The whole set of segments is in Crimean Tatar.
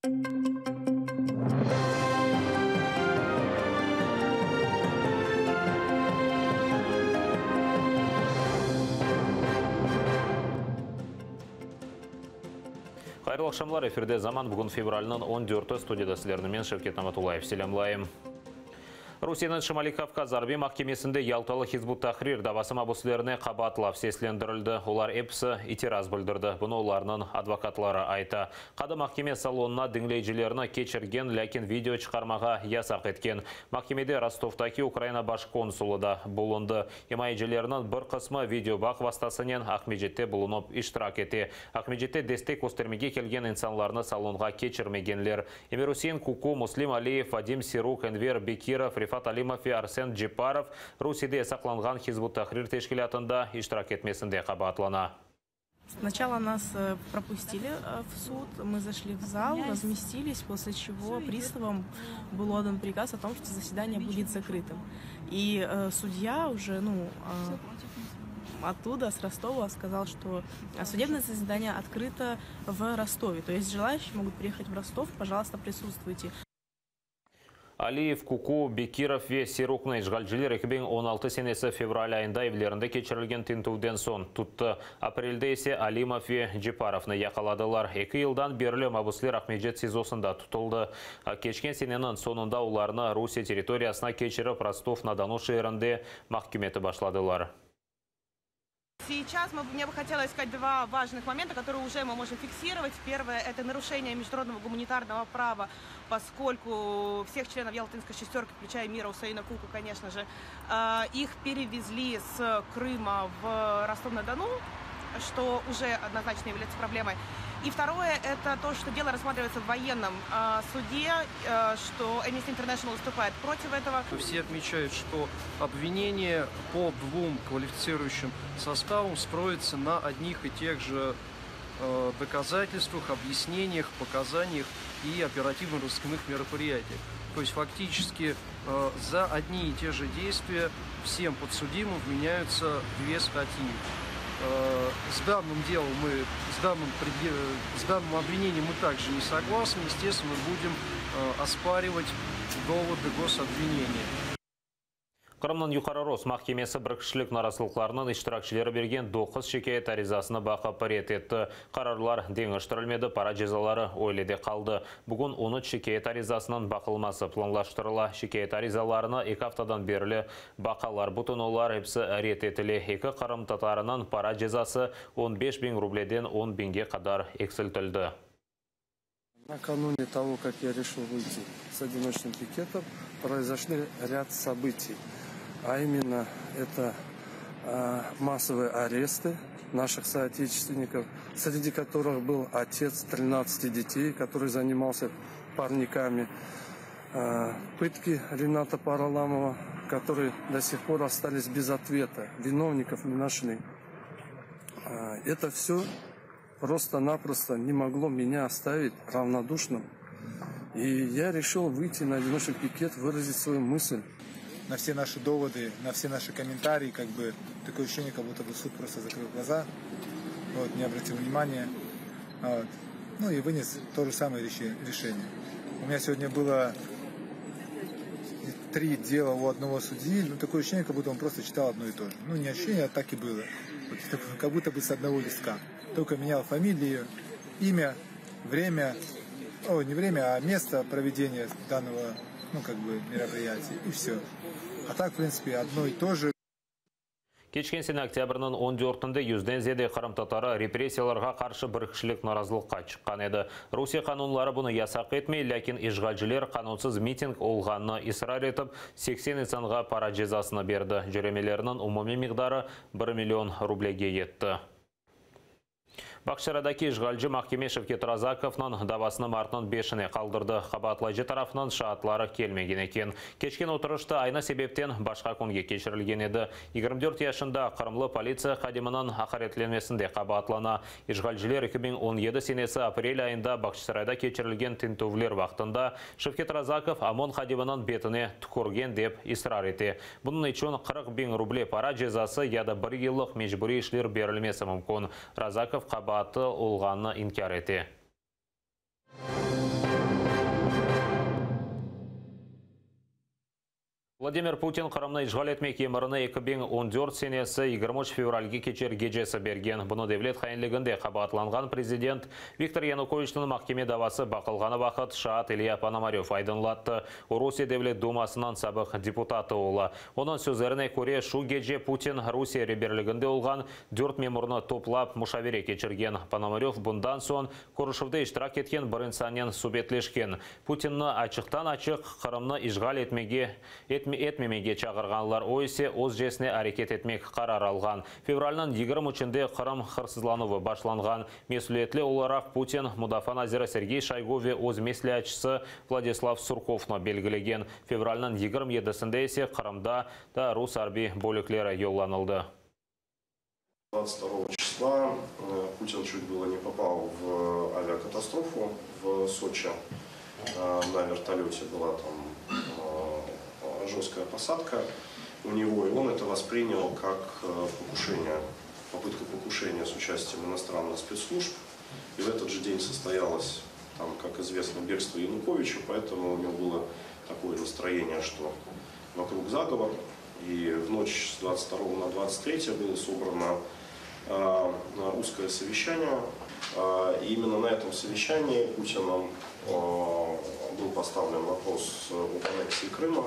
Hayırlı aqşamlar, efirde Zaman, bugün fevralniñ on dörtü, studiyada sizlerni men, Şevket Namatullayev, selâmlayım. Rusiyeniñ Şimaliy Kavkaz arbiy mahkemesinde Yaltalı Hizb ut-Tahrir davası mabüslerine qabaatlav seslendirildi. Olar episi itiraz bildirdi. Bunı olarnıñ advokatları ayta. Qadı mahkeme salonına diñleyicilerni keçirgen, lâkin video çıqarmağa yasaq etken. Mahkemede Rostovdaki Ukraina baş konsulı da bulundı. İmayecilerniñ bir qısmı videobağ vastasınen Aqmescitte bulunıp iştirak ete. Aqmescitte destek köstermege kelgen insanlarnı salonğa keçirmegenler. Emir-Üsein Kuku, Muslim Aliyev, Vadim Siruk, Enver Bekirov, Refat Alimov ve Arsen Cepparov Rusiyede yasaqlanğan Hizb ut-Tahrir teşkilâtında iştirak etmesinde qabaatlana. Сначала нас пропустили в суд, мы зашли в зал, разместились, после чего приставам был отдан приказ о том, что заседание будет закрытым. И судья уже, ну, оттуда, с Ростова, сказал, что судебное заседание открыто в Ростове. То есть желающие могут приехать в Ростов, пожалуйста, присутствуйте. Aliyev, Kuku, Bekirov ve Siruknı işğalciler 2016 senesi fevral ayında evlerinde keçirilgen tintüvden soñ tuttı. Aprelde ise Alimov ve Ceparovnı yaqaladılar. Eki yıldan berli mabüsler Aqmescit SİZOsında tutuldı. Keçken seneniñ soñunda olarnı Rusiye territoriyasına keçirip, Rostov-na-Donu şeerinde mahküm etip başladılar. Сейчас мы, мне бы хотелось сказать два важных момента, которые уже мы можем фиксировать. Первое – это нарушение международного гуманитарного права, поскольку всех членов Ялтинской шестерки, включая Мира Усаина Куку, конечно же, их перевезли с Крыма в Ростов-на-Дону, что уже однозначно является проблемой. И второе – это то, что дело рассматривается в военном суде, что Amnesty International выступает против этого. Все отмечают, что обвинение по двум квалифицирующим составам строится на одних и тех же доказательствах, объяснениях, показаниях и оперативно-розыскных мероприятиях. То есть фактически за одни и те же действия всем подсудимым вменяются две статьи. С данным делом мы, с данным, с данным обвинением мы также не согласны. Естественно, будем оспаривать доводы гособвинения. Qırımnıñ Yuqarı Ros mahkemesi bir kişilik narazılıqlarnıñ iştirakçileri bergen doquz şikâyet arizasını baqıp red etti. Qararlar deñiştirilmedi, para cezaları öyle de qaldı. Bugün on üç şikâyet arizasınıñ baqılması planlaştırıla. Şikâyet arizalarını eki aftadan berli baqalar. Bütün olar episi red etile. Eki qırımtatarınıñ para cezası on beş biñ rubleden on biñge qadar eksiltildi. Накануне того, как я решил выйти с одиночным пикетом, произошли ряд событий. А именно это массовые аресты наших соотечественников, среди которых был отец 13 детей, который занимался парниками, пытки Рената Параламова, которые до сих пор остались без ответа, виновников не нашли. Это все просто-напросто не могло меня оставить равнодушным. И я решил выйти на одиночный пикет, выразить свою мысль. На все наши доводы, на все наши комментарии, как бы такое ощущение, как будто бы суд просто закрыл глаза, вот, не обратил внимания, вот, ну и вынес то же самое решение. У меня сегодня было три дела у одного судьи, ну такое ощущение, как будто он просто читал одно и то же. Ну не ощущение, а так и было. Вот, как будто бы с одного листка. Только менял фамилию, имя, время, о, не время, а место проведения данного, ну, как бы, мероприятия, и все. А так, в принципе, одно и то же. Keçken sene oktâbrniñ 14-ünde yüzden ziyade qırımtatarı repressiyalarğa qarşı bir kişilik narazılıqqa çıqqan edi. Rusiye qanunları bunı yasaq etmey, lâkin işğalciler qanunsız miting olğanını israr etip, 80 insanğa para cezasını berdi. Cöremelerniñ umumiy miqdarı 1 million rublege yetti. Bağçasaraydaki işğalci mahkeme Şevket Razakovnıñ davasını martnıñ 5-ine qaldırdı. Qabaatlayıcı tarafınıñ şaatları kelmegen eken. Keçken oturışta aynı sebepten başqa künge keçirilgen edi. 24 yaşında qırımlı politsiya hadiminiñ aqaretlenmesinde qabaatlana. İşğalciler 2017 senesi aprel ayında Bağçasarayda keçirilgen tintüvler vaqtında Şevket Razakov OMON hadiminiñ betine tükürgen dep israr ete. Bunıñ içün 40 biñ ruble para cezası ya da bir yıllıq mecburiy işler berilmesi mümkün. Razakov qabaatı olğanını inkâr ete. Vladimir Putin Qırımnı işğal etmek emirini 2014 senesi 23 fevralge keçer gecesi bergen. Bunı devlet hainliginde qabaatlanğan prezident Viktor Yanukoviçniñ mahkeme davası baqılğanı vaqıt şaat İlya Ponomarev aydınlattı. O, Rusiye Devlet Dumasınıñ sabıq deputatı ola. Onıñ sözlerine köre, şu gece Putin Rusiye reberliginde olğan dört memurnı toplap muşavere keçirgen. Ponomarev bundan soñ körüşüvde iştirak etken bir insannen subetleşken. Putinni açıqtan-açıq Qırımnı işğal etmege etmemege çağırğanlar, o ise özcesine areket etmek qarar alğan. Fevralniñ 23-ünde Qırım hırsızlanuvı başlanğan. Mesüliyetli olaraq Putin, mudafaa naziri Sergey Şoygu ve öz mesleatçısı Vladislav Surkovnı belgilegen. Fevralniñ 27-sinde ise Qırımda da rus arbiy bölükleri yollanıldı. 22 числа Путин чуть было не попал в авиакатастрофу в Сочи. На вертолете была там жесткая посадка у него, и он это воспринял как покушение, попытку покушения с участием иностранных спецслужб. И в этот же день состоялось, там, как известно, бегство Януковича, поэтому у него было такое настроение, что вокруг заговор. И в ночь с 22 на 23 было собрано узкое совещание. И именно на этом совещании Путиным был поставлен вопрос об аннексии Крыма.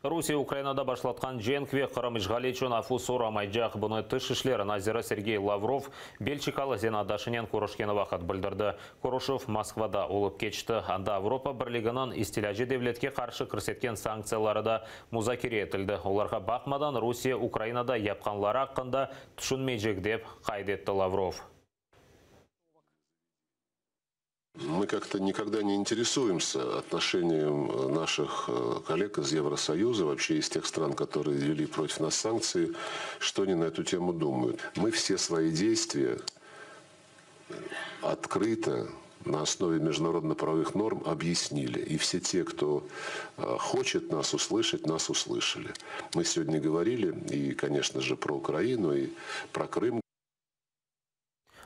Rusiye Ukrainada başlatqan cenk ve Qırım işğali içün afu soramaycaq. Bunı Tış işler naziri Sergey Lavrov Belçikalı zenaatdaşınen körüşkeni vaqıt bildirdi. Körüşüv Moskvada olıp keçti. Anda Avropa Birliginiñ istilâcı devletke qarşı kirsetken sanktsiyaları da muzakere etildi. Olarğa baqmadan, Rusiye Ukrainada yapqanları aqqında tüşünmeycek, dep qayd etti Lavrov. Мы как-то никогда не интересуемся отношением наших коллег из Евросоюза, вообще из тех стран, которые ввели против нас санкции, что они на эту тему думают. Мы все свои действия открыто на основе международно-правовых норм объяснили. И все те, кто хочет нас услышать, нас услышали. Мы сегодня говорили и, конечно же, про Украину, и про Крым.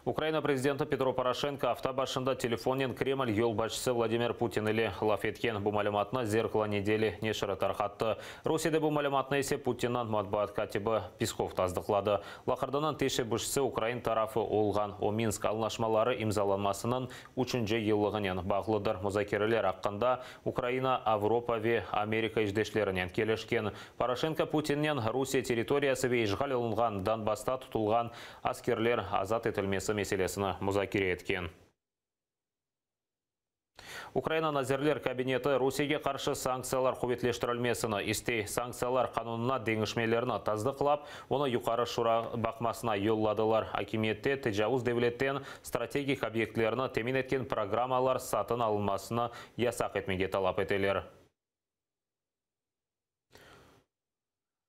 Ukraina prezidenti Petro Poroşenko afta başında telefonnen Kreml yolbaşçısı Vladimir Putin ile laf etken. Bu malümatnı Zerkalo nedeli neşiri tarqattı. Rusiyede bu malümatnı ise Putinniñ matbuat kâtibi Peskov tasdıqladı. Laqırdınıñ teşebbüsçisi ukrain tarafı olğan. O, Minsk añlaşmaları imzalanmasınıñ üçünci yıllığınen bağlıdır. Muzakereler aqqında Ukraina Avropa ve Amerika işdeşlerinen kelişken. Poroşenko Putinnen Rusiye territoriyası ve işğal olunğan Donbassta tutulğan askerler azat etilmesi meselesini muzakere etken. Ukraina Nazirler Kabineti Rusiyege qarşı sanktsiyalar quvetleştirilmesini istey. Sanktsiyalar qanunına deñişmelerni tasdıqlap, onı Yuqarı Şura baqmasına yolladılar. Akimiyette tecavuz devletten strategik obyektlerni temin etken programmalar satın alınmasını yasaq etmege talap eteler.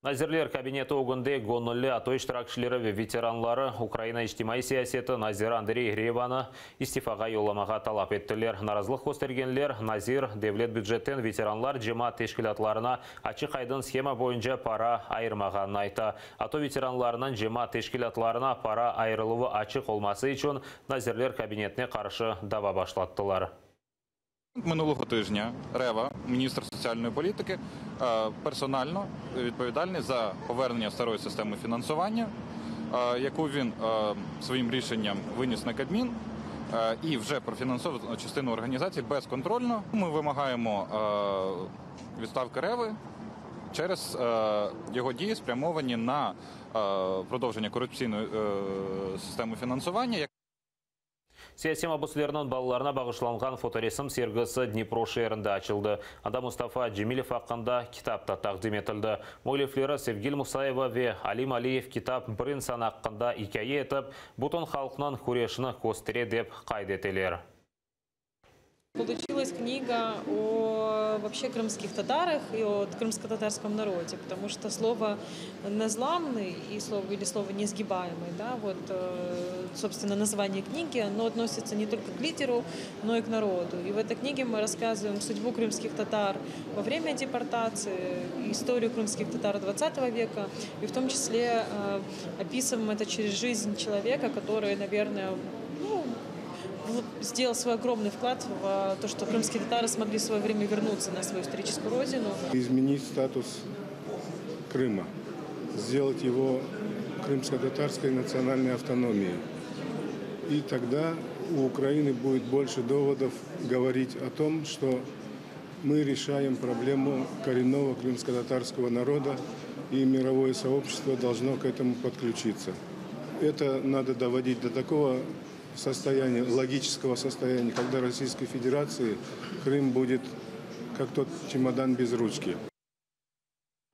Nazirler Kabineti ögünde göñülli ATO iştirakçileri ve veteranları Ukraina içtimaiy siyaseti naziri Andrey Revanı istifağa yollamağa talap ettiler. Narazılıq köstergenler, nazir devlet bücetten veteranlar cemaat teşkilâtlarına açıq-aydın shema boyunca para ayırmağanını ayta. ATO veteranlarınıñ cemaat teşkilâtlarına para ayırıluvı açıq olması içün Nazirler Kabinetine qarşı dava başlattılar. Минулого тижня Рева, міністр соціальної політики, персонально відповідальний за повернення старої системи фінансування, яку він своїм рішенням виніс на Кабмін і вже профінансовував частину організацій безконтрольно. Ми вимагаємо відставки Реви через його дії, спрямовані на продовження корупційної системи фінансування. Siyasiy mabüslerniñ balalarına bağışlanğan fotoresim sergisi Dnipro şeerinde açıldı. Anda Mustafa Cemilev aqqında kitap da taqdim etildi. Müellifleri Sevgil Musayeva ve Alim Aliyev kitap bir insan aqqında ikâye etip, bütün halqnıñ küreşini köstere dep qayd eteler. Получилась книга о вообще крымских татарах и о крымско-татарском народе, потому что слово «незламный» и слово, или слово «несгибаемый», да, вот, собственно, название книги, оно относится не только к лидеру, но и к народу. И в этой книге мы рассказываем судьбу крымских татар во время депортации, историю крымских татар 20 века, и в том числе описываем это через жизнь человека, который, наверное, ну, сделал свой огромный вклад в то, что крымские татары смогли в свое время вернуться на свою историческую родину. Изменить статус Крыма, сделать его крымско-татарской национальной автономией. И тогда у Украины будет больше доводов говорить о том, что мы решаем проблему коренного крымско-татарского народа, и мировое сообщество должно к этому подключиться. Это надо доводить до такого состояния, логического состояния, когда Российской Федерации Крым будет как тот чемодан без ручки.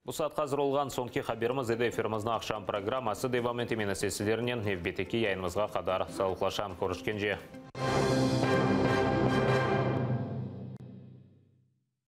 Bu saatqa azır olğan soñki haberimiz edi. Efirimizniñ aqşam programması devam ete. Men ise sizlernen nevbetteki yayınımızğa qadar sağlıqlaşam. Körüşkence.